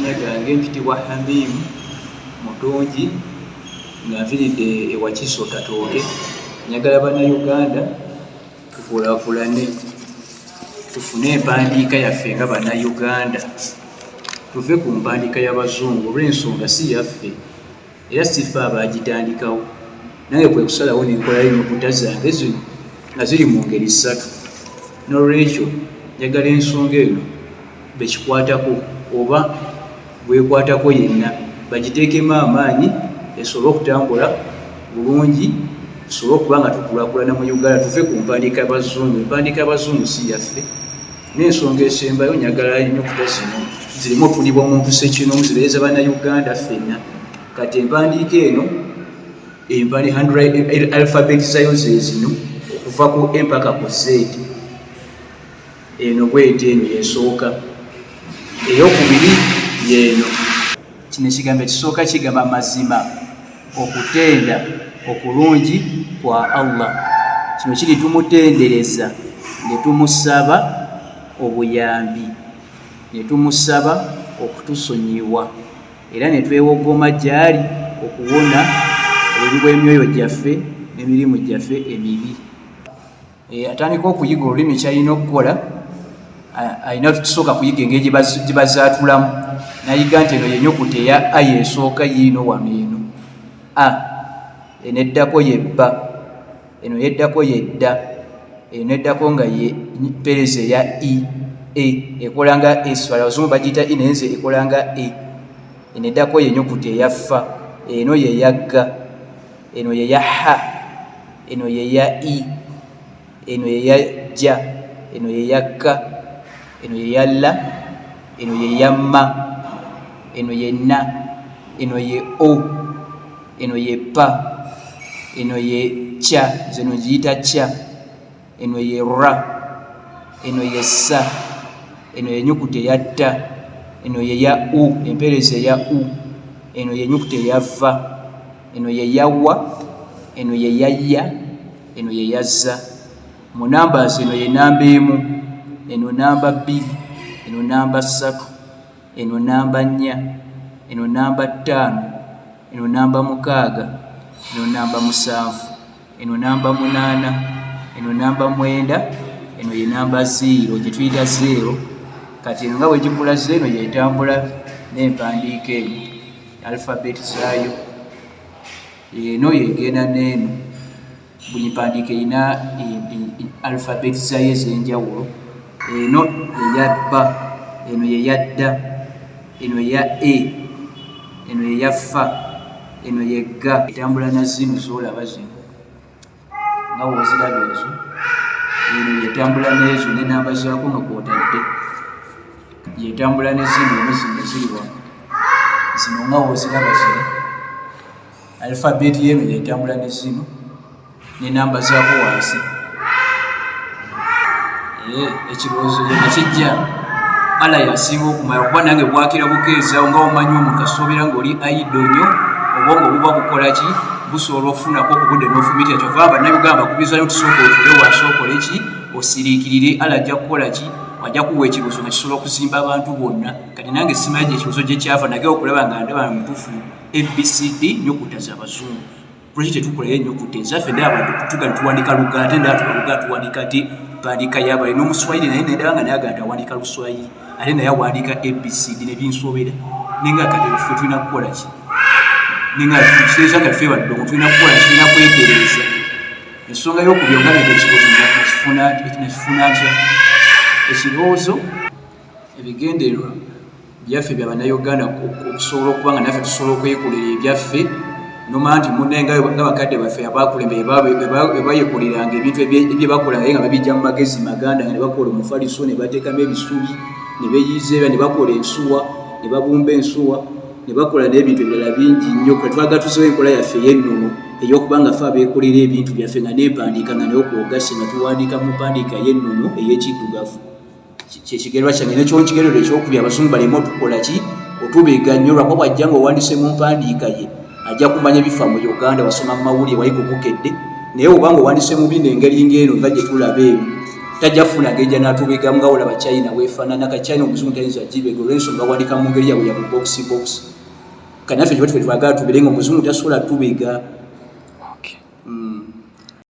Amannya gange mpitibwa Hamim Mutungi nga nviridde e Wakiso Katooke. Njagala Bannayuganda tukulaakulane, tufune empandiika yaffe nga Bannayuganda, tuve ku mpandiika y'Abazungu olw'ensonga si yaffe era si ffe abaagitandikawo. Nange kwe kusalawo ne nkolayo ennukuta zange zino nga ziri mu ngeri ssatu. Noolwekyo njagala ensonga eno bekikwatako oba gwekwatako yenna bagiteekemu amaanyi esobole okutambula bulungi tusobole okuba nga tukulakulana mu Uganda tuve ku mpandiika y'abazungu. Empandiika y'abazungu si yaffe. N'ensonga esembayo njagala ennyukuta zino zirimu otunibwa omuntu ssekinoomu zibeereza Bannayuganda ffenna. Kati empandiika eno empandi alphabet zayo ze zino okuva ku A mpaka ku Z. Eno bweti eno yesooka, eyokubiri yeeno. Kino ekigambo ekisooka kigamba mazima okutenda okulungi kwa Allah. Kino kiri tumutendereza ne tumusaba obuyambi ne tumusaba okutusonyiwa era ne twewogoma gy'ali okuwona obubi bw'emyoyo gyaffe n'emirimu gyaffe emibi. Eh, atandika okuyiga olulimi kyalina okukola alina kusooka kuyiga engeri gye bazaatulamu nayiga nti eno yenyukuta eya a yesooka yiino wano eno a eno eddako yebba eno yeddako yedda eno eddako nga ye mpeereza eya i e ekola nga s abazungu bagiyita i naye nze ekola nga e eno eddako yenyukuta eya fa eno yeyagga eno yeya ha eno ye ya i, eno ye ya ja, eno ye ya ka, eno ye ya la, eno ye ya ma, eno ye na, eno ye o, eno ye pa, eno ye kya, nze eno ngiyita kya, eno ye ra, eno ye sa, eno ye nyukuta eya ta, eno ye ya u, empeereza eya u, eno ye nyukuta eya va. Eno ye ya wa, eno ye ya ya, eno ye ya za. Mu numbers eno ye namba emu, eno namba bbiri, eno namba ssatu, eno namba nnya, eno namba ttaano, eno namba mukaaga, eno namba musanvu, eno namba munaana, eno namba mwenda, eno ye namba ziiro gye tuyita zeero. Kati eno nga bwe gikulaze eno y'etambula n'empandiika eno. Alphabet zaayo eno yegenda neeno buli mpandiika erina alphabet zaayo ez'enjawulo. Eno yeya bba, eno yeya dda, eno yeya e, eno yeya fa, eno ye gga. Etambula na zino z'olaba zino nga woziraba ezo, eno yetambula n'ezo n'enamba zaako nga kwotadde yetambula ne zino eno zino eziri wano zino nga woziraba zino alifabeti yeno yetambula ne zino n'enamba zaako wansi. Eh, ekirowoozo kyekijja Allah yasinga okumanya kuba nange bwakira bukeeza nga omanyi omuntu asoobera ng'oli aido nnyo obwongo buba bukola ki busobola okufunako ku budde n'ofumitira kyova bannayuganda bakubizayo tusooka otule wansi okole ki osiriikirire Allah ajja kukola ki ajja kuwa ekirowoozo nga kisobola okuzimba abantu bonna. Kati nange simanyi gye ekirowoozo gye kyava nage okulaba nga ndaba mutuufu ABCD nyukuta z'abazungu lwaki tetukolayo ennyukuta ezaffe naye abantu tuga tuwandika luganda ate ndaba tuga tuwandika ati mpandiika yabale n'omuswahili naye nendaba nga naye agamba awandiika luswahili ate naye awandiika ABCD nebinsobera naye nga kati ffe tulina kukola ki naye nga kitegeeza nga ffe baddongo tulina kukola ki tulina kwetereeza ensonga y'okubyo nga nete ekirowoozo nakifuna ntya ekirowoozo Ebigendererwa byaffe bya Bannayuganda okusobola okuba nga naffe tusobola okwekolera ebyaffe nomanya nti munne nga bakadde baffe abakulembeye bebayekoleranga ebintu byebakola naye nga babijja mu magezi maganda nga ne bakola omufaliso ne bateekamu ebisubi ne beyiiza ebya ne bakola ensuwa ne babumba ensuwa ne bakola n'ebintu ebirala bingi nnyo kwe twagala tuzewo enkola yaffe ey'ennono ey'okuba nga ffe abeekolera ebintu byaffe nga n'empandiika nga naye okwogasse nga tuwandiika mu mpandiika ey'ennono ey'ekiddugavu. Kyekigererwa kyange nekyokigererwa ekyokubiri abazungu baleme otukola ki otubega nnyo lwakuba bwajja nga owandise mu mpandiika ye ajja kumanya ebifa mu Uganda wasoma mu mawulire wali kubukedde naye oba nga owandise mu bino engeri ng'eno nga gye tulaba eno Tajja kufuna ngeri gyanaatubegamu nga olaba China weefaanana. Ka China omuzungu tayinza gibega olw'ensonga bawandika mu ngeri yabwe ya bu box box. Kanaffe gye batwe twagala tubeere nga omuzungu tasobola tubega.